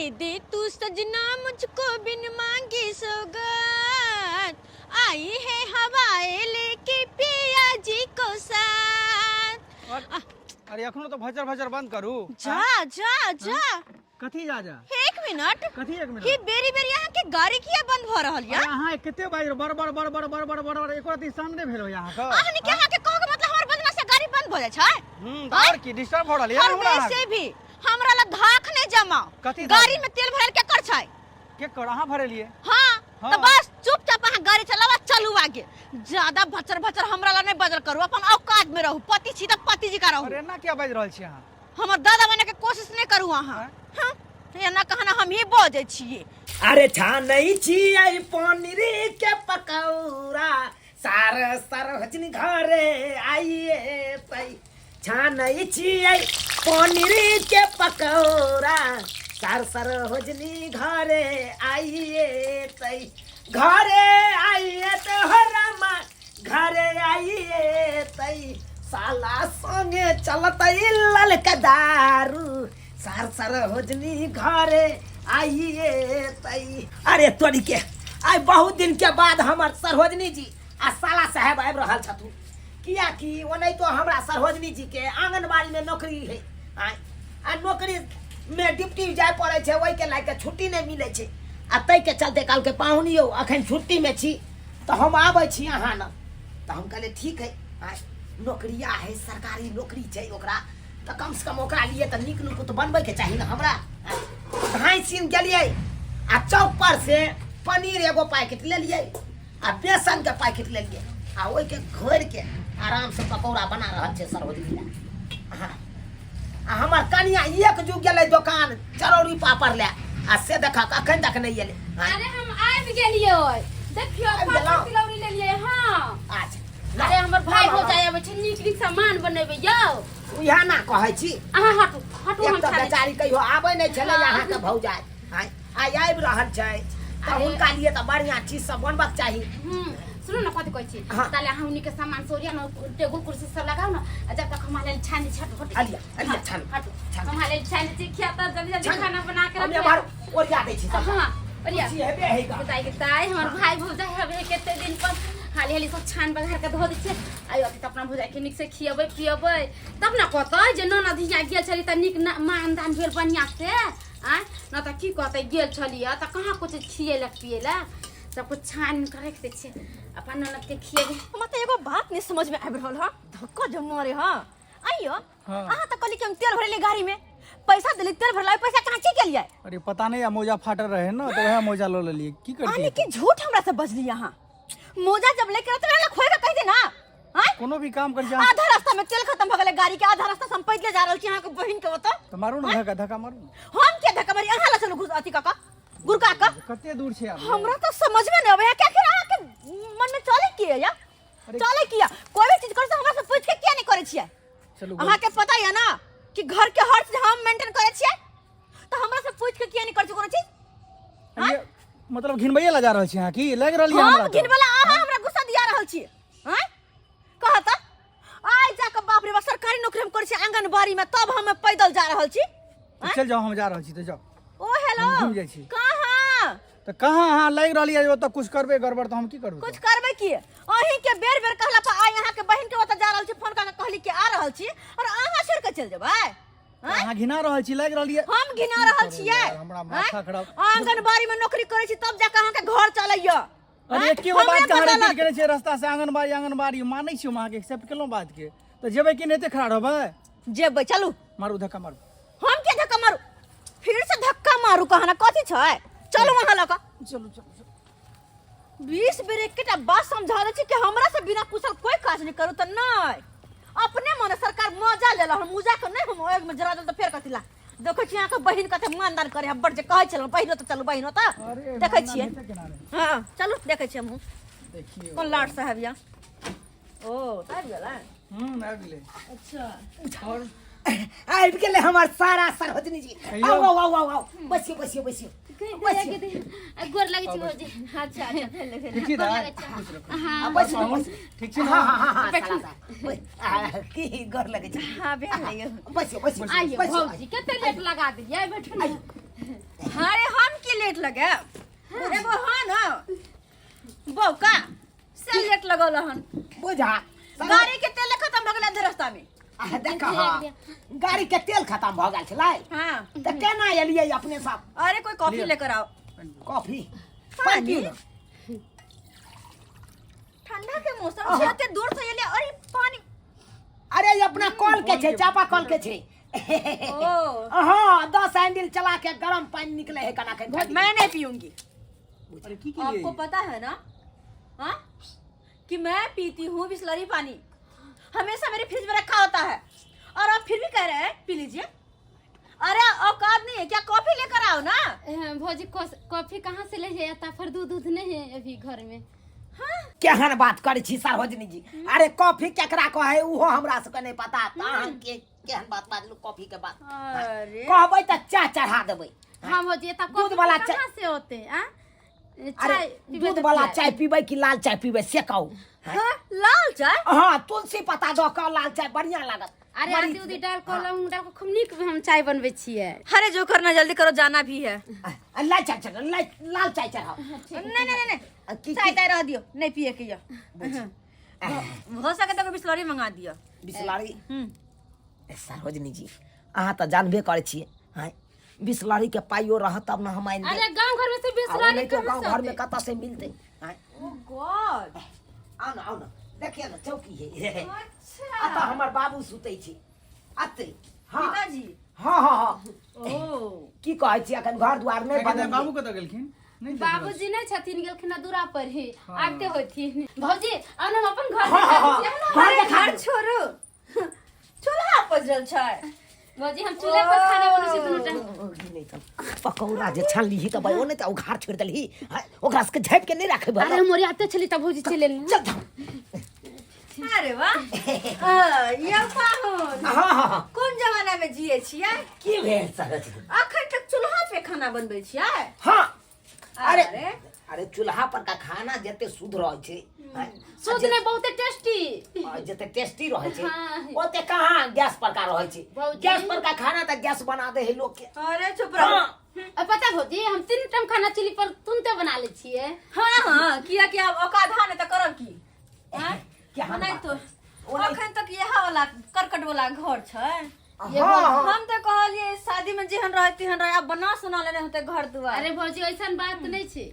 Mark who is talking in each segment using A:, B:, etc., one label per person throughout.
A: दे दे तू सजना मुझको बिन मांगी सौगात, आई है हवाएं लेके पिया जी को साथ।
B: अरे अखनो तो भचर भचर बंद करू।
A: जा जा जा।
B: कथी जा जा?
A: एक मिनट।
B: कथी एक मिनट?
A: ही बेरी बेरी अहाँ के गाड़ी किया बंद भ रहल या?
B: अरे अहाँ कते बाजि बड़ बड़ बड़ बड़ बड़ बड़ बड़ बड़ एको रति सामने भेल हो अहाँ के।
A: अहाँ के अहाँ के कहऽ के मतलब हमर बदला से गाड़ी बंद भ जाइ छै?
B: त और की डिस्टर्ब भ रहल या हमरा?
A: से भी हमरा ला धाक नहीं जमाओ।
B: कथी धाक?
A: गाड़ी में तेल भरल के कर छै?
B: के कर अहाँ भरेलिए?
A: हाँ,
B: हाँ।
A: तो बस चुपचाप अहाँ गाड़ी चलावा चलू आगे। ज्यादा भचर भचर हमरा ला नहीं बजल करू, अपन औकात में रहू। पति छी त पति जी का रहू।
B: अरे एना किया बाजि रहल छी अहाँ?
A: हमर दादा बने के कोशिश नहीं करू अहाँ। हाँ, एना कहना हम ही बजै छियै।
C: अरे छानै छियै पनीर के पकौड़ा, सार सरहजनी घरे आइए तै। छानै छियै पनीर के पकौड़ा, सार सरहजनी घरे आइए तै। घरे आइए त हो रामा, घरे आइए तै। साला संगे चलतै ललका दारू, सार सरहजनी घरे आइए तै। अरे तोरी के आइ बहुत दिन के बाद हमर सरोजनी जी आ साला साहेब आबि रहल छथुन, कियाकि ओनाहितो हमरा सरोजनी जी के आंगनबाड़ी में नौकरी है आइ, आ नौकरी में ड्यूटी जाय पड़ै छै, ओहिके लए के छुट्टी नहि मिलै छै, आ ताहिके चलते कहलकै पाहुन यौ अखन छुट्टीमे छी तऽ हम आबै छी अहाँ लग। तऽ हम कहलियै ठीक है, आइ नौकरिया है, सरकारी नौकरी छै ओकरा, तऽ कमसँ कम ओकरा लिए तऽ नीक नुकुत बनबैके चाही ने हमरा। धाँइ सीन गेलियै आ चौक पर से पनीर एगो पैकेट लेलियै आ बेसन के पैकेट लेलियै आ ओहिके घोरिके आरामसँ पकौड़ा बना रहल छै सरोजनी लए। हाँ, आ हमर कनिया एक जुग गेलै दोकान चरौरी पापड़ लए आ से देखक अखन तक नहि एलै।
D: अरे हम आबि गेलियै, देखियौ
C: आबि
D: पापड़
C: गेलहुँ?
D: तिलौरी लेलियै। हाँ
C: अच्छा,
D: अरे हमर भाई भौजाई आबै छै, नीक नीक सामान बनेबै यौ।
C: इएह ना कहै छी।
D: अहाँ हटू हटू,
C: एक
D: हम
C: तऽ
D: छानै छी।
C: बेचारी कहियो आबै नहि छलै
D: हाँ।
C: अहाँके भौजाई, आइ आइ आबि रहल छै तऽ
D: अरे।
C: हुनका लिए तऽ बढ़िआँ चीज सब बनबाक चाही।
D: सुनू ने कथी कहै छी।
C: हाँ।
D: ताले अहाँ उन्हीं के सामान सोरिया ने, टेबुल कुर्सी सब लगाओ ने, आ जब तक हम लेल छानि छट फट।
C: अलिया, अलिया, छानू,
D: हटू।
C: छानू।
D: हम लेल छानि छी खिया तऽ जल्दी जल्दी
C: छानू।
D: खाना बना के
C: हम
D: रखबै।
C: एम्हर ओरिया दै छी सब।
D: हाँ, ओरिया।
C: कुर्सी हेबे है गा।
D: बताइ के ताइ हमर भाई भौजाई हबे कते दिन पर हाली हाली सब छान बघार के धो दै छियै। आइ अथी तऽ अपना भौजाई के नीक से खियेबै पियेबै तब ने कहतै जे ननद हियाँ गेल छली तऽ नीक मान दान भेल बढ़िआँ से। आँय न तऽ की कहतै गेल छलियै तऽ कहाँ कुछ खियेलक पियेलक, सब कुछ छान के राखि दै छियै अपन ननद के खियेबै।
A: हमरा तऽ एगो बात नहीं समझ में आबि रहल हँ, धक्का जब मारे हँ। आइयो
B: हाँ।
A: अहाँ तऽ कहली कि हम तेल भरेली गाड़ी में, पैसा देली तेल भरला, पैसा कहाँ की गेलियै?
B: अरे पता नहीं, मोजा फाटल रहे ना तो वह मोजा लो लेलिए, की करती?
A: आने की झूठ हमरा से बजली अहाँ। मोजा जब लेके रहते ना खोएगा कह दे ना। आँय?
B: कोनो भी काम कर जा।
A: आधा रास्ता में तेल खत्म भ गेलै गाड़ी के, आधा रास्ता से हम पैदले जा रहल छी अहाँ के बहिन के ओतऽ।
B: तऽ मारू ना धक्का, धक्का मारू ना।
A: हम के धक्का मारी? अहाँ ला चलू घुस अथी कऽ कऽ गुरका कऽ।
B: कते दूर छै आब?
A: हमरा तऽ समझ में नहीं आबै है कि आखिर अहाँ के मन में चले की है या?
B: अरे
A: चले किया? कोई भी चीज करे से हमरा से पूछ के किया नहीं करे छियै?
B: चलू
A: अहाँ के पता है ना कि घर के हर चीज हम मेंटेन करे छियै, तऽ हमरा से पूछ के किया नहीं करे छियै कोनो चीज?
B: ये मतलब घिनबैये ला जा रहल छी अहाँ की लागि रहल ये
A: हम
B: हमरा तऽ?
A: घिनबला अहाँ हमरा गुस्सा दिया रहल छी। हैं कह तऽ आइ जाके बाप रे बाप सरकारी नौकरी हम करै छी आंगनबाड़ी में, तब हम पैदल जा रहल छी।
B: तऽ चलि जाउ, हम जा रहल छी, तऽ जाउ।
A: ओ हेलो,
B: हम घुमि जाइ छी।
A: कहाँ?
B: तऽ कहाँ अहाँ लागि रहल ये ओतऽ कुछ करबै गड़बड़ तऽ हम की करबै?
A: कुछ करबै की? अहीं के बेर बेर कहला पर आइ अहाँ के बहिन के ओतऽ जा रहल छी, फोन कऽ के कहली कि आ रहल छी और अहाँ छोड़ के चलि जेबै?
B: तऽ अहाँ घिना रहल छी, लागि रहल ये।
A: हम घिना रहल छियै?
B: हमरा माथा खराब।
A: आंगनबाड़ी में नौकरी करै छी तब जाके अहाँ के घर चलैया।
B: अरे एके गो बात कहाँ रिपीट करै छियै रास्ता से आंगनबाड़ी आंगनबाड़ी, मानै छी हम अहाँके, एक्सेप्ट केलहुँ बात के, तऽ जेबै कि नहि एते खड़ा रहबै?
A: जेबै, चलू।
B: मारू धक्का मारू।
A: हम के धक्का मारू? फिर से धक्का मारू कहना कथी छै? चलू वहाँ लऽ कऽ।
B: चलू चलू चलू।
A: 20 बेर एकेटा बात समझा दै छी कि हमरा से बिना पूछल कोई काज नहीं करू तऽ नहि, अपने मने सरकार मजा लेलक, हम मजा के नहि, हम आगि में जरा देल तऽ फेर कथी ला? देखै छी अहाँके बहिन कते मानदान करे है, बड़ जे कहै छलहुँ बहिनो तऽ चलू बहिनो तऽ
B: अरे
A: देखै
B: मानदान
A: छियै।
B: हेतै केना रे?
A: हाँ चलू देखै छियै हमहूँ।
B: देखियौ।
A: कोन लाट साहब या? ओ आबि गेलै?
B: आबि गेलै।
A: अच्छा।
B: और
C: आबि गेलै हमर सारा सरोजनी जी।
B: कहियौ।
C: आउ आउ आउ आउ आउ, बैसियौ बैसियौ बैसियौ।
D: गोर लगै छी भौजी।
A: अच्छा अच्छा, भेलै भेलै।
B: ठीक छी
D: गोर
B: दाइ?
D: लगै छी।
B: खुश रखू।
D: हाँ।
C: आ, बैसियौ बैसियौ।
B: ठीक छी ने?
C: हाँ हाँ हाँ हाँ, साला साहब। की गोर लगै छी?
A: हाँ भेलै यौ।
C: बैसियौ बैसियौ
D: आइयो
C: बैसियौ।
D: भौजी कते लेट लगा देलियै, बैठू ने।
A: लेट लगायब एगो हन बौका से लेट लगल हन
C: बुझा
A: गाड़ी के तेल खत्म भऽ गेल आधे रास्ता में
C: आ, देख हाँ, गाड़ी के तेल खत्म भऽ गेल छलै
A: हाँ
C: तऽ केना एलियै अपने सब
A: अरे कोई कॉफी लेकर आओ
C: कॉफी पानि पियू ने
A: ठंडा के मौसम छै एते दूर से एलियै अरे पानी
C: अरे ई अपना कल के छै चापा कल के छै
A: ओ
C: हाँ 10 हैंडल चला के गरम पानी निकले है कना के
A: मैं नहीं पीऊंगी
B: अरे की के
A: आपको पता है ना हाँ कि मैं पीती हूँ बिस्लरी पानी हमेशा मेरे फ्रिज में रखा होता है और आप फिर भी कह रहे हैं पी लीजिए अरे औकात नहीं है क्या कॉफी लेकर आओ ना
D: भौजी कॉफी कहाँ से ले जाता पर दूध उध नहीं है अभी घर में
C: केहन बात करै छी सरोजनी जी अरे कॉफी केकरा कहै उहो हमरा सबके नहि पता तऽ अहाँ के केहन बात बाजलू कॉफी के बात
A: अरे
C: कहबै तऽ चाह चढ़ा देबै
D: हाँ भौजी ये
C: दूध
D: कॉफी
C: वाला
D: कहाँ से होते आ
C: अरे
D: चाय पीबै
C: दूध
D: तऽ
C: वाला
D: पियाब।
C: चाय पीबै कि लाल चाय पीबै से कहू
A: हाँ, लाल चाय
C: हाँ तुलसी पत्ता दऽ कऽ लाल चाय बढ़िया लागत
D: अरे आदि उदी डाल के लौंग डाल के खूब नीक हम चाय बनबै छियै
A: अरे जो करना जल्दी करो जाना भी है
C: आ, लाल चाय चढ़ाओ लाल लाल चाय चढ़ाओ
A: नहीं नहीं नहीं नहीं
C: आ, की
A: चाय ताय रह दियो नहीं पिए के यो हो सके तो बिस्लरी मंगा दियो
C: बिसलरी
A: हम्म
C: सरोजनी जी अहाँ तऽ जानबे करै छियै आँय बिसलरी के पाइयो रहत तब ने हम आनि देब
D: अरे गांव घर में से
C: आ
D: बिसलरी
C: ओनाहितो
D: कहाँ
C: गाँव
D: से
C: घर में
D: होते
C: कतऽ से मिलतै आँय
A: ओ गॉड
C: आउ ने आउ ने देखिए ने चौकी है
A: अच्छा
C: अतऽ हमर बाबू सुतै छै अतै हँ
A: पिताजी
C: हँ हँ हँ
A: ओ
C: की कहै छी अखन घर दुआर नहि
B: बाबू
C: बनल
B: कतऽ गेलखिन नहि देख रहल
D: बाबूजी नहि छथिन गेलखिन हँ दूरा पर ही आबिते होथिन भौजी आउ ने हम अपन घर
C: हँ, हँ,
D: देखा दै छी, आउ ने।
C: हँ।
A: अरे
C: देखा
A: घर
C: दे।
A: छोड़ू चूल्हा पजरल छै
D: भौजी हम चूल्हे पर खाना बनबै छी दुनू टाइम
C: नहि तऽ पकौड़ा जे छानलिही तऽ भाइ ओ नहि तऽ उघार छोड़ि देलही हँ, ओकरा सबके झाँपि के नहि राखै
D: अरे हम ओरियाते छली तब भौजी चलि एलनि
C: चल चल
A: अरे वाह यौ पाहुन
C: हँ हँ हँ
A: कोन जमाना में जिए छियै
C: की भेल सरज
A: अखन तक चूल्हा पे खाना बनबै छियै
C: हँ अरे
A: अरे।
C: अरे चूल्हा पर का खाना जते शुद्ध रहै छै हँ,
D: शुद्ध नहि बहुते टेस्टी
C: आ, जते टेस्टी रहै छै
D: हाँ।
C: ओते कहाँ गैस पर का रहै छै
D: भौजी।
C: गैस पर का खाना तऽ गैस बना दे है लोग के
A: अरे चुप रहो
C: हाँ।
D: आ पता भौजी हम तीन टाइम खाना चूल्ही पर तुरंते बना लै छियै
A: हाँ हाँ किया कि आब औकात ने तऽ करब की आँय?
C: केहन
A: नहि
C: बात
A: तो
C: ओ नहि-
A: अखन तक इएह वाला करकट वाला घर छै
C: हाँ, हाँ।
A: हम तऽ कहलियै शादी में जेहन रहे तेहन रहे आब बना सुना लेने होते घर दुआर
D: अरे भौजी ऐसन बात नहि छै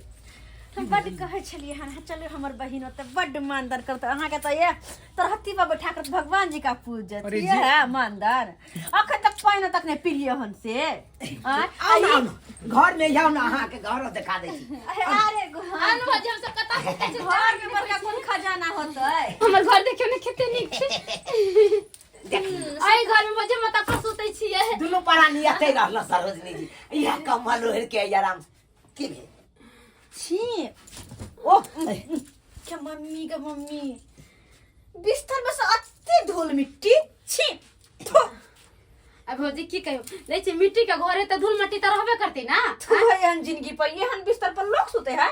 A: हम बड्ड कहै छलियै हन हाँ, चलू हमर बहिन ओतऽ बड्ड मानदान करतै अहाँके तऽ ये तरहत्ती पर बैठा कर भगवान जी का पूजत
B: अरे
A: ये
B: जी।
A: है मानदान अखन तक पानि तक नहि पीलियै हन से आँय?
C: आउ ने आउ ने घर में जाउ ने अहाँके घरो देखा दै छी
A: अरे अरे
D: आन भौजी हम सब कतऽ सुतै छी
A: घर में बड़का कोन खजाना होतै
D: हमर घर देखियौ ने कते नीक छै एहि घर में भौजी हम तऽ अपन सुतै छियै
C: दुनू प्राणी एतै रहल सरोजनी जी इएह कम्बल ओढ़ि के आराम से। की भेल
A: छी
C: ओह
A: के मम्मी के मम्मी बिस्तर में से अत्ते धूल मिट्टी छी थु
D: आ भौजी की कहियो लै छै मिट्टी के घर है तऽ धूल मट्टी तऽ रहबे करतै ना
A: थु एहन जिंदगी पर एहन बिस्तर पर लोग सुते है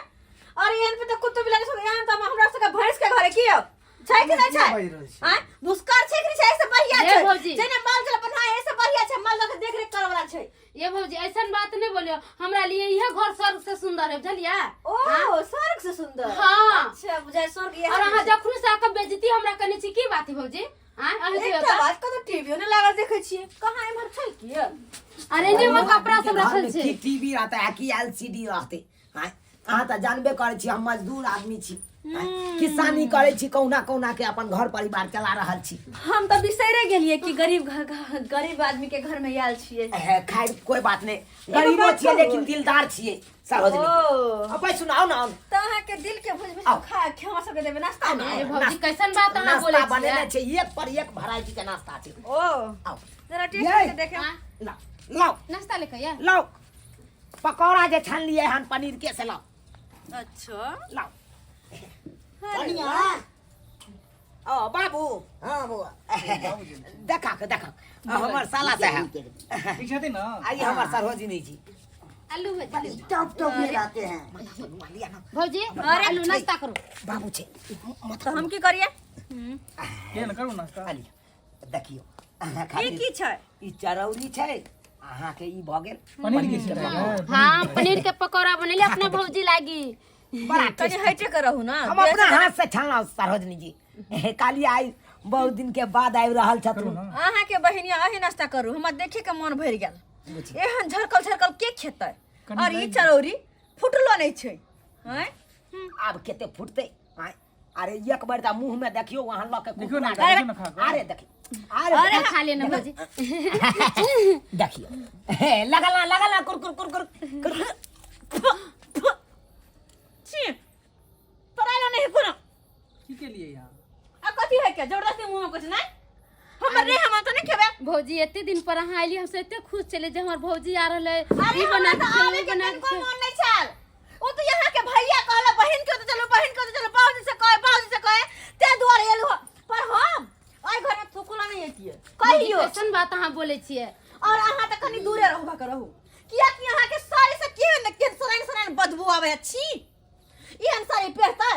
A: और एहन पे तो कुत्तो बिलाड़ी सुते एहन तो हमरा सबके भैंस के घरे की अब छै कि नहि छै
B: बाजि रहल छी।
A: आँय भुसकार छै कि नहि छै एहिसँ बढ़िया
D: हे
A: छै
D: भौजी।
A: जेने माल जाल बन्हा एहिसँ बढ़िया छै माल जाल के देखरेख करऽ वाला छै
D: ये भौजी ऐसन बात नहीं बोलियो हमरा लिए यह घर स्वर्ग से सुंदर है बुझलिया
A: ओ स्वर्ग से सुंदर
D: हाँ।
A: अच्छा बुझाय स्वर्ग
D: और अहाँ जखन से आके बेजती हमरा कने छी की बात है भौजी आँ अहाँ
A: एकटा
D: देखियौ
A: बात कतौ टीवीओ नहि लागल देखै छियै कहाँ एम्हर छै की
D: अरे ने हमर कपड़ा सब
C: घर
D: रखल
C: में
D: छै
C: की टीवी रहता है की एलसीडी रहते आँय, अहाँ तऽ जानबे करै छी हम मजदूर आदमी छी आँय, किसानी करै छी कहुना कहुना के अपन घर परिवार चला रहल छी
A: हम तऽ बिसैरे गेलियै कि गरीब घर गरीब आदमी के घर में आयल छियै
C: हे, खैर कोई बात नहीं गरीबो
A: बात
C: छियै
A: कहू।
C: लेकिन दिलदार छियै सरोजनी
A: ओ
C: अब सुनाओ ना आओ ना।
A: तऽ अहाँके दिल के भुज भुज
C: आउ।
A: खा खेमा सबके देबै नाश्ता
C: आउ ना,
A: मे
D: अरे
C: आउ।
D: भौजी कैसन बात अहाँ बोलै
C: नाश्ता बनेने
D: छियै
C: छै एक पर एक वैरायटी के नाश्ता छै
A: ओ
C: आउ
A: जरा टेस्ट
C: ये।
A: करके देखे
D: हाँ,
C: लाओ लाओ
D: नाश्ता लेके या
C: लाओ पकौड़ा जे छानलियै हन पनीर के से लाओ
A: अच्छा
C: लाओ
A: अरे
C: कनिया ओ बाबू हाँ बौआ देखा के देखा हमर साला साहब
B: ठीक छथिन ने
C: आई हमर सरोजिनी जी
D: आलू भौजी
E: टॉप टॉप में रहते हैं
C: लिया ना
D: भौजी
A: अरे
D: आलू नाश्ता करू
C: बाबू छै
A: तऽ हम की करियै
B: के ने करू नाश्ता
C: लिया देखियो अहाँ
A: ई
C: खातिर
A: की छै
C: ई चरौरी छै अहाँके ई भऽ गेल
B: पनीर के छै।
D: हाँ, पनीर के पकौड़ा बनेली अपना भौजी लागी।
C: बड़ा
A: कनि हटे के रहू ना।
C: हम अपना हाथ से छानलहुँ सरोजनी जी। काली आई बहुत दिन के बाद आबि रहल छथिन।
A: अहाँके बहिनिया अही नाश्ता करू, हमरा देखे के मन भरि गेल। एहन झरकल झरकल के खेतै? और ई चरौरी फुटलो नहि छै। आँय?
C: आब कते फुटतै? आँय? अरे एक बेर तऽ मुँह में देखियौ वहाँ लऽ के
B: देखियौ ना,
C: कुरकुरा।
B: देखियौ ना खा कऽ।
C: अरे देखियौ, अरे
D: अरे खा लेना भौजी।
C: देखियौ, हे लगल ना, लगल ना कुरकुर कुरकुर कुरकुर।
A: छी, तोरा एलो नहि कोनो।
B: की केलियै यहाँ?
A: आ कथी है के जबरदस्ती मुँह में कुछ नहि हमर रे, हम तऽ नहि खेबै।
D: भौजी, एते दिन पर अहाँ अयली, हम से एते खुश छलियै जे हमर भौजी आ रहल है।
A: अरे
D: ई
A: हमरा
D: बना
A: तऽ
D: के
A: आबे
D: खेबै,
A: के
D: बना
A: तनिको
D: के
A: मन नहि छल। ओ तऽ यहाँ के भैया कहला बहिन के तऽ चलू, बहिन के तऽ चलू, बाबूजी से कहे, बाबूजी से कहे, ताहि दुआरे एलहुँ हँ। पर हम एहि घर में थुकुला नहि एतियै कहियो।
D: कैसन बात अहाँ बोलै छियै?
A: और अहाँ तऽ कनि दूरे रहू भऽ रहू, कियाकि अहाँ के साड़ी से केहन ने केहन सराइन सराइन बदबू आबै है। छी, एहन साड़ी पहिरतै?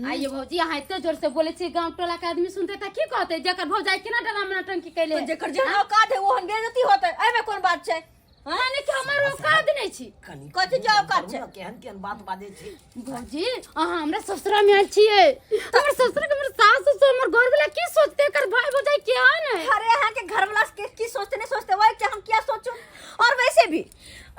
D: आइए भौजी, अहाँ एते जोर से बोलै छियै, गाँव टोला के आदमी सुनतै तऽ की कहतै, जेकर भौजाई केना डरामना टंकी कैले?
A: तो जेकर जेहन औकात है ओहन बेइज्जती होतै, एहिमे कोन बात छै? हाँ?
D: माने कि हमर औकात नहि छी?
C: कनि
A: कथी के औकात छै?
C: केहन केहन बात बाजै छी।
D: भौजी, अहाँ हमरा ससुरा में आयल छियै, हमर ससुर के, हमर सास ससुर, हमर घर वाला की सोचते, एकर भाई भौजाई केहन है?
A: अरे अहाँ के घर वाला के की सोचते नहीं सोचते वही के हम क्या सोचू। और वैसे भी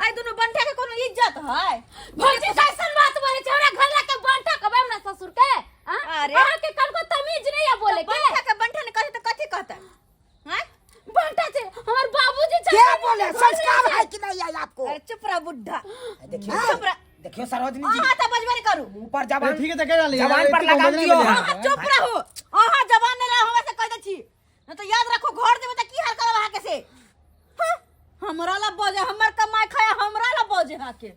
A: आई दुनू बंठा के कोनो इज्जत है?
D: भौजी, कैसन बात बोले छै? हमरा घर ला के बंठा कहबै हमरा ससुर के? हाँ?
A: अरे।
D: अहाँ के कनको तमीज नहीं है बोले के।
A: बंठा के बंठा ने कहते तो कथी कहते हैं?
D: बंठा छै हमर बाबूजी छै।
C: क्या बोले, संस्कार है कि नहीं है आपको?
A: अरे चुप रह बुढ़ा।
C: देखियो,
A: चुप रह।
C: देखियो सरोजनी जी,
A: अहाँ तऽ बजबे नहीं करू।
C: मुंह पर जबान,
B: ठीक है तऽ कहि रहली।
C: जबान पर लगा दियो।
A: अहाँ चुप रहू, अहाँ जबान नहीं रहो, हमरा से कह दै छी, नहीं तो याद रखो घर देबै तऽ की हाल करब अहाँके से। हाँ, हमरा ला बजे, हमर कमाई खाया हमरा ला बजे। अहाँके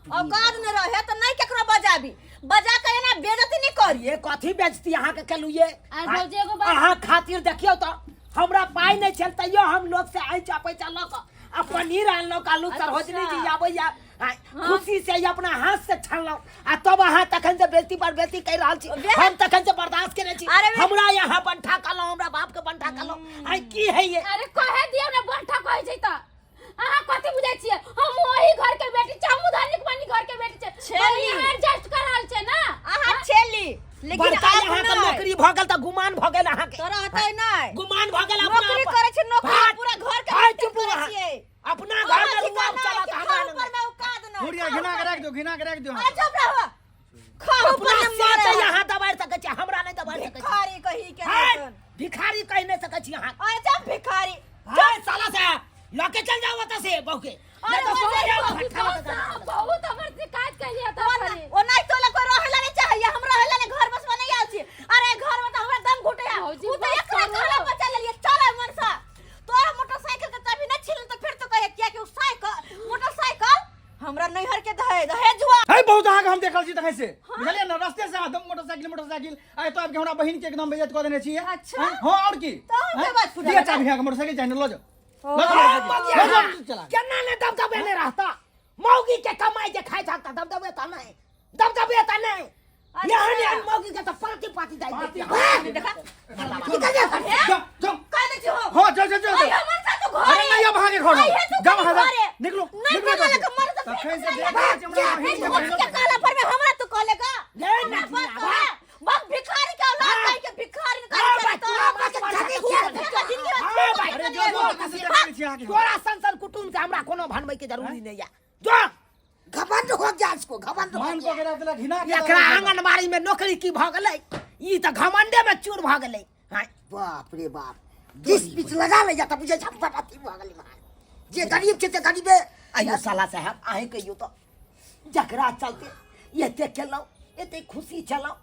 A: औकात नहीं रहे तऽ नहीं केकरो बजाबी, बजा के एना बेइज्जती नहीं करी।
C: ये कथी बेचती अहाँ के केलू ये?
D: आर भौजी, एगो बात।
C: अहाँ खातिर देखियौ तऽ हमरा पाइ नहि छल, तैयो हम लोग से ऐंचा पैंचा लऽ कऽ आ पनीर आनलहुँ। कालू सरोजनी जी आबैया आ खुशी से अपना हाथ से छानलहुँ, आ तब अहाँ तखन से बेइज्जती पर बेइज्जती कहि रहल छी। हम तखन से बर्दाश्त केने छी।
A: अरे
C: हमरा यहाँ बंठा कहलहुँ, हमरा बाप के बंठा कहलहुँ, आइ की है ये?
D: अरे कहे दियौ ने, बंठा कहै छै तऽ अहाँ कथी बुझै छियै? हम ओही घर के बेटी छी, हमहूँ धनिक बनी घर के बेटी छी।
A: छेली।
D: एडजस्ट कर रहल छै ना।
A: अहाँ छेली, लेकिन
C: बड़का
A: आब
C: यहाँ के
A: नहि।
C: नौकरी भऽ गेल तऽ गुमान भऽ गेल अहाँके।
A: तोरा होतै नहि।
C: गुमान भऽ गेल अपना
A: नौकरी
C: पर।
A: करै छै नौकरी,
C: हट,
A: पूरा घर के
C: हट,
A: मेंटेन
C: चुप
A: करै
C: अहाँ।
A: छियै।
C: अपना घर में
A: अहाँ
C: रुआब
A: ठिकाना
C: चलत
A: है कि
C: हमरा
A: खाऊ
C: लग।
A: पर में औकात नहि।
B: बुढ़िया, घिना के राखि दियौ, घिना के राखि दियौ।
A: अरे चुप रहो, खाऊ पर
C: अपना
A: में
C: से
A: मारे
C: तऽ
A: है।
C: यहाँ दबारि सकै छी, हमरा नहि दबारि सकै छी।
A: भिखारी कही के
C: हट,
A: नहीं।
C: भिखारी कहि नहि सकै छी अहाँ।
A: अरे चुप भिखारी।
C: हट, साला से लऽ के चल जाओ ओतऽ से बहू के।
A: अरे
C: नहि तऽ
A: ओतऽ
C: सोच जाओ,
D: बहुत
C: भट्ठा लऽ के
D: बहुत बहुत हमर शिकायत कैलियै तऽ खरी।
A: ओ नहीं तो कोई रहेला नहीं चाहिए, हम रहेला नहीं, घर बसवा नहीं आयल छी। अरे घर में तो हमरा दम घुटे है।
D: भौजी,
A: उ तो
D: बस
A: एकरा
D: करू।
A: कहला पर चल लेलिए। चल मनसा, तोरा मोटरसाइकिल के चाबी नहीं छिल तो फिर तो कहे किया कि उ साइकिल मोटरसाइकिल हमरा नैहर के दहे दहेजुआ।
B: है बहुत अहाँके हम देखल छी तखन से, बुझलियै ने, रस्ते से अहाँ एकदम मोटरसाइकिल मोटरसाइकिल आइ तो आबि के हमरा बहिन के एकदम बेइज्जत कऽ देने छियै।
A: अच्छा।
B: हैं? हाँ, और की।
A: तऽ हम के
B: हैं?
A: बात फुटा
B: दिअ
A: देबै?
B: चाबी, अहाँके मोटरसाइकिल चाही ने, लऽ जाउ, लऽ जाउ
C: हाँ,
B: मोटरसाइकिल।
C: मौगी,
B: लऽ जाउ,
C: हाँ।
B: चला।
C: केना ने दबदबे नहि रहता? मौगी के कमाई जे खाइ छक तऽ दबदबे तऽ नहि, दबदबे तऽ नहि।
A: अच्छा।
C: एहन एहन मौगी के तऽ पाँति पाँति जाइ
B: पाँति,
C: छै।
A: देखा।
C: निकल जा।
B: जाउ, जाउ।
A: कह दै छी हो।
B: हाँ, चल चल चल
A: अरे
B: चल।
A: मनसा तू घर
B: अरे नहीं, अब अहाँके घर
A: अरे तू
B: जाउ, अहाँ
A: घरे।
B: जाउ। निकलू,
A: नहीं
B: निकलू
A: बोला
B: एतऽ से।
A: के मर तऽ
B: तखन से
A: फेर
B: देख रहल छी हमरा बहिन के
A: के
B: बहिन।
A: कहला पर में हमरा तू कहले का
C: ले
A: हमरा
C: ना,
A: बात
C: ना,
A: कहे। बस भिखारी के औलाद कह के भिखारी के
C: हाँ,
A: कहले
C: भाई,
A: तो
C: तोरा बात के छाती
A: के जिंदगी में
C: हाँ, भाई,
B: अरे जो जो तखन से देख रहल छी अहाँके।
C: तोरा सन सन कुटुम्ब से हमरा कोनो भनबै के जरूरी नहीं है। जो
E: घमंड हो गया इसको, घमंड हो
B: मान
E: गया।
B: कऽ के राख देलक, घिना के
C: एकरा आंगनबाड़ी में नौकरी की भऽ गेलै, ई तऽ घमंडे में चूर भऽ गेलै। हाँ।
E: बाप रे बाप, जिस बीच लगा ले जाता बुझे छप अथी भऽ गेलै महाराज। जे गरीब छै से गरीबे।
C: आइयो साला साहब, अहीं कहियौ तऽ जकरा चलते एते केलहुँ, एते खुशी छलहुँ,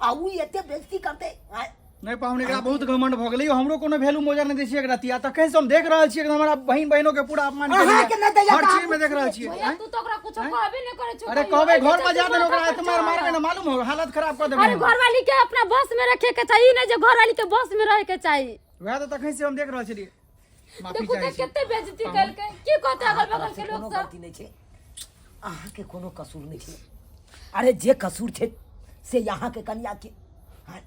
C: आ उ एते बेइज्जती करतै? आँय?
B: नहि पाहुन, एकरा बहुत घमंड भऽ गेलै यौ। हमरो कोनो वैल्यू मोजर नहि दै छियै एकरा तिया। तखन से हम देख रहल छियै, एकदम हमरा बहिन बहिनो के पूरा अपमान केने।
E: अहाँके नहि दैया
B: हर
E: तऽ
B: चीज में देख रहल छियै।
D: भैया,
B: आँय?
D: तू तो ओकरा कुछो कहबे नहि करै छौ
B: अरे
D: कहियो।
B: कहबै
D: एहि
B: घर पर
D: चलते
B: जा देने ओकरा
D: माथा पर
B: मार मारबै
D: चढ़ल।
B: ने, मालूम हो, हालत खराब कऽ देबै
D: अरे
B: हम।
D: घरवाली के अपना बस में रखे के चाही, नहि जे घरवाली के बस में रहे के चाही।
B: वएह तऽ तखन से हम देख रहल छलियै। माफी
D: देखू
B: चाहै
D: तऽ
B: छी।
D: कते बेइज्जती केलकै, की कहतै अगल बगल के
C: कोनो
D: लोक सब?
C: गलती नहि छै अहाँके, कोनो कसूर नहि छै। अरे जे कसूर छै से अहाँके कनिया के। हाँ,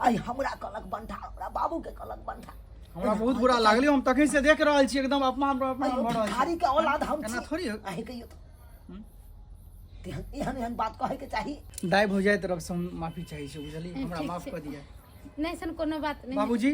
C: आइ हमरा कहलक बंठा, हमरा बाबूके कहलक बंठा।
B: हमरा बहुत बुरा लागल हम तखन से देख रहल छी एकदम अपमान पर अपमान
C: अयो,
B: भऽ रहल
C: भिखारी
B: छै
C: के औलाद हम
B: एना
C: छी
B: थोड़ी
C: अहीं कहियौ तऽ तेहन एहन एहन बात कहै के चाही।
B: दाइ भौजाइ तरफ से हम माफी चाहै छी, बुझलियै? हमरा
D: ठीक
B: माफ
D: छै।
B: कऽ दिअ।
D: नहि, ऐसन कोनो बात नहि।
B: बाबूजी,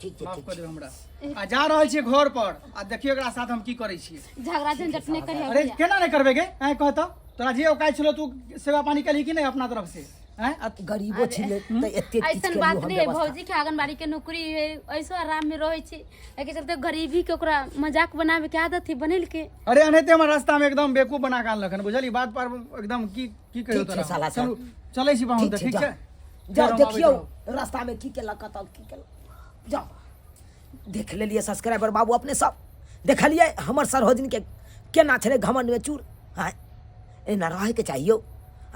E: ठीक छै।
B: माफ
E: ठीक
B: कऽ
E: छै।
B: दियौ हमरा। आ जा रहल छियै घर पर आ देखियौ एकरा साथ हम की करै छियै।
D: झगड़ा झंझट नहि करिहे।
B: अरे
D: भैया।
B: केना नहि करबै गे? आँय, कहतऽ तोरा जे औकात छलो तू सेवा पानी केलही कि नहि अपना तरफ से? आँय,
C: गरीबो छलै तऽ एते किछु
D: ऐसन
C: केलियौ
D: बात
C: हम
D: नहीं है।
C: व्यवस्था।
D: भौजी के आंगनबाड़ी के नौकरी है, ऐसो आराम में रहै छै। एहिके चलते गरीबी के ओकरा मजाक बनावे के आदत है बनेल के।
B: अरे एनाहिते हमर रास्ता में एकदम बेवकूफ बना के आनलक हन, बुझलियै? बात पर एकदम की की कहियौ
C: ठीक छै
B: तोरा।
C: साला साहब।
B: चलू, चलै छी पाहुन
C: ठीक
B: तऽ
C: छै,
B: ठीक
C: जाउ।
B: छै।
C: जाउ।
B: फेर हम आबै
C: देखियौ
B: रहब।
C: रास्ता में की केलक, कतऽ की केलक, जाउ देख लेलियै। सब्सक्राइबर बाबू, अपने सब देखलियै हमर सरोजनी के केना छलै घमंड में चूर। आँय, एना रहैके चाहियो?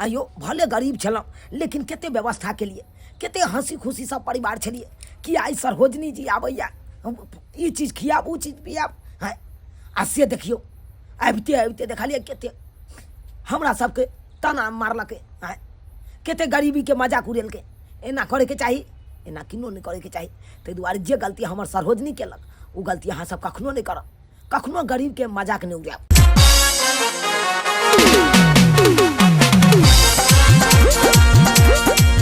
C: आइयो भले गरीब छलहुँ लेकिन कते व्यवस्था केलियै, कते हँसी खुशी सब परिवार छलियै कि आइ सरोजनी जी आबैया, हम ई चीज खियाब, ओ चीज पियाब। आँय, आ से देखियौ आबिते आबिते देखलियै कते हमरा सबके ताना मारलकै। आँय, कते गरीबीके मजाक उड़ेलकै। एना करैके चाही? एना किनो नहि करैके चाही। ताहि दुआरे जे गलती हमर सरोजनी केलक ओ गलती अहाँ सब कखनो नहि करब। कखनो गरीबके मजाक नहि उड़ायब।